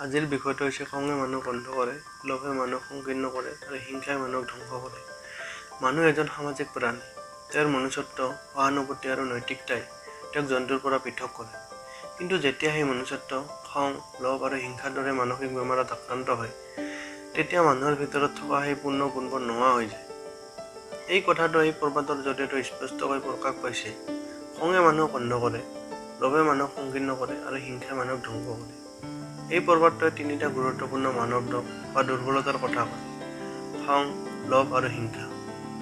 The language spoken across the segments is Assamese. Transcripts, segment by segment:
আজিৰ বিষয়টো হৈছে খঙে মানুহক অন্ধ কৰে, লোভে মানুহক সংকীৰ্ণ কৰে আৰু হিংসাই মানুহক ধ্বংস কৰে। মানুহ এজন সামাজিক প্ৰাণী। তেওঁৰ মনুষ্যত্ব, সহানুভূতি আৰু নৈতিকতাই তেওঁক জন্তুৰ পৰা পৃথক কৰে। কিন্তু যেতিয়া সেই মনুষ্যত্ব খং, লোভ আৰু হিংসাৰ দৰে মানসিক বেমাৰত আক্ৰান্ত হয়, তেতিয়া মানুহৰ ভিতৰত থকা সেই পূৰ্ণ গুণবোৰ নোহোৱা হৈ যায়। এই কথাটো এই প্ৰবাদৰ জৰিয়তে স্পষ্টকৈ প্ৰকাশ পাইছে। খঙে মানুহক অন্ধ কৰে, লোভে মানুহক সংকীৰ্ণ কৰে আৰু হিংসাই মানুহক ধ্বংস কৰে। এই প্ৰবাদটোৱে তিনিটা গুৰুত্বপূৰ্ণ মানৱ দোষ বা দুৰ্বলতাৰ কথা কয়: খং, লোভ আৰু হিংসা,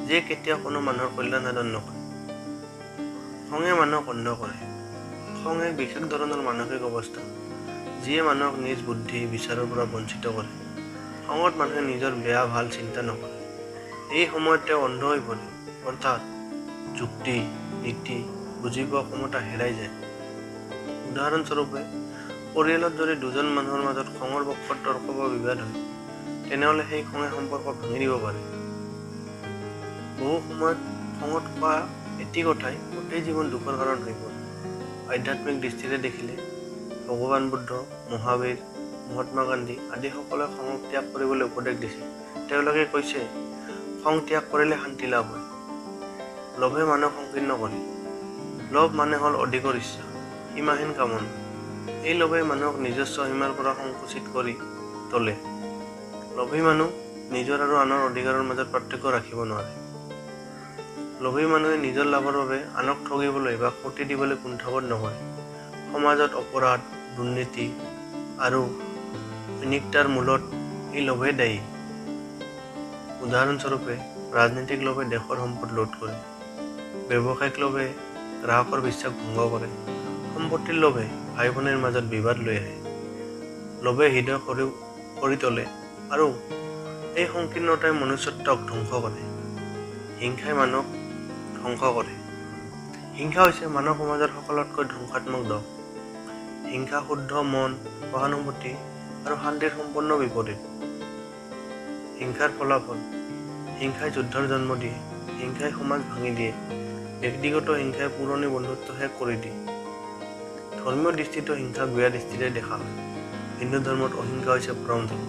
যিয়ে কেতিয়াও কোনো মানুহৰ কল্যাণ সাধন নকৰে। খঙে মানুহক অন্ধ কৰে। খং এক বিশেষ ধৰণৰ মানসিক অৱস্থা, যিয়ে মানুহক নিজ বুদ্ধি বিচাৰৰ পৰা বঞ্চিত কৰে। খঙত মানুহে নিজৰ বেয়া ভাল চিন্তা নকৰে। এই সময়ত তেওঁ অন্ধ হৈ পৰে, অৰ্থাৎ যুক্তি, নীতি বুজি পোৱা ক্ষমতা হেৰাই যায়। উদাহৰণস্বৰূপে, পৰিয়ালত যদি দুজন মানুহৰ মাজত খঙৰ বশত তৰ্ক বা বিবাদ হয়, তেনেহ'লে সেই খঙে সম্পৰ্ক ভাঙি দিব পাৰে। বহু সময়ত খঙত কোৱা এটি কথাই গোটেই জীৱন দুখৰ কাৰণ হৈ পৰে। আধ্যাত্মিক দৃষ্টিৰে দেখিলে ভগৱান বুদ্ধ, মহাবীৰ, মহাত্মা গান্ধী আদি সকলোৱে খঙক ত্যাগ কৰিবলৈ উপদেশ দিছে। তেওঁলোকে কৈছে, খং ত্যাগ কৰিলে শান্তি লাভ হয়। লোভে মানুহক সংকীৰ্ণ কৰে। লোভ মানে হ'ল অধিকৰ ইচ্ছা, সীমাহীন কামনা। এই লোভে মানুহক নিজস্ব সীমাৰ পৰা সংকুচিত কৰি তোলে। লোভী মানুহ নিজৰ আৰু আনৰ অধিকাৰৰ মাজত পাৰ্থক্য ৰাখিব নোৱাৰে। লোভী মানুহে নিজৰ লাভৰ বাবে আনক ঠগিবলৈ বা ক্ষতি দিবলৈ কুণ্ঠাবোধ নকৰে। সমাজত অপৰাধ, দুৰ্নীতি আৰু অনৈতিকতাৰ মূলত এই লোভেই দায়ী। উদাহৰণস্বৰূপে, ৰাজনৈতিক লোভে দেশৰ সম্পদ লুট কৰে, ব্যৱসায়িক লোভে গ্ৰাহকৰ বিশ্বাস ভংগ কৰে, সম্পত্তিৰ লোভে ভাই ভনীৰ মাজত বিবাদ লৈ আহে। লোভে হৃদয় সৰু কৰি তোলে আৰু এই সংকীৰ্ণতাই মনুষ্যত্বক ধ্বংস কৰে। হিংসাই মানুহক ধ্বংস কৰে। হিংসা হৈছে মানৱ সমাজৰ সকলোতকৈ ধ্বংসাত্মক দোষ। হিংসা শুদ্ধ মন, সহানুভূতি আৰু শান্তিৰ সম্পূৰ্ণ বিপৰীত। হিংসাৰ ফলাফল: হিংসাই যুদ্ধৰ জন্ম দিয়ে, হিংসাই সমাজ ভাঙি দিয়ে, ব্যক্তিগত হিংসাই পুৰণি বন্ধুত্ব শেষ কৰি দিয়ে। ধৰ্মীয় দৃষ্টিতো হিংসাক বেয়া দৃষ্টিৰে দেখা হয়। হিন্দু ধৰ্মত অহিংসা হৈছে পৰম ধৰ্ম।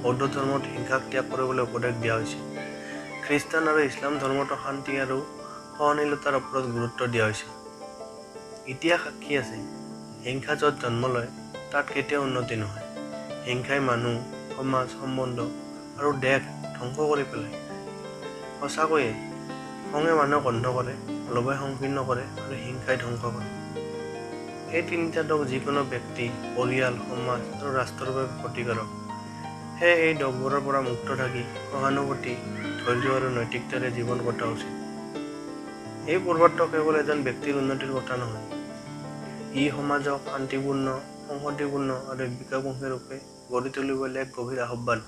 বৌদ্ধ ধৰ্মত হিংসাক ত্যাগ কৰিবলৈ উপদেশ দিয়া হৈছে। খ্ৰীষ্টান আৰু ইছলাম ধৰ্মতো শান্তি আৰু সহনশীলতাৰ ওপৰত গুৰুত্ব দিয়া হৈছে। ইতিহাস সাক্ষী আছে, হিংসা য'ত জন্ম লয়, তাত কেতিয়াও উন্নতি নহয়। হিংসাই মানুহ, সমাজ, সম্বন্ধ আৰু দেশ ধ্বংস কৰি পেলায়। সঁচাকৈয়ে খঙে মানুহক অন্ধ কৰে, লোভে সংকীৰ্ণ কৰে আৰু হিংসাই ধ্বংস কৰে। এই তিনিটা দোষ যিকোনো ব্যক্তি, পৰিয়াল, সমাজ আৰু ৰাষ্ট্ৰৰ বাবে ক্ষতিকাৰক। সেয়ে এই দোষবোৰৰ পৰা মুক্ত থাকি সহানুভূতি, ধৈৰ্য আৰু নৈতিকতাৰে জীৱন কটোৱা উচিত। এই প্ৰবাদটো কেৱল এজন ব্যক্তিৰ উন্নতিৰ কথা নহয়, ই সমাজক শান্তিপূৰ্ণ, সংহতিপূৰ্ণ আৰু বিকাশমুখী ৰূপে গঢ়ি তুলিবলৈ এক গভীৰ আহ্বান।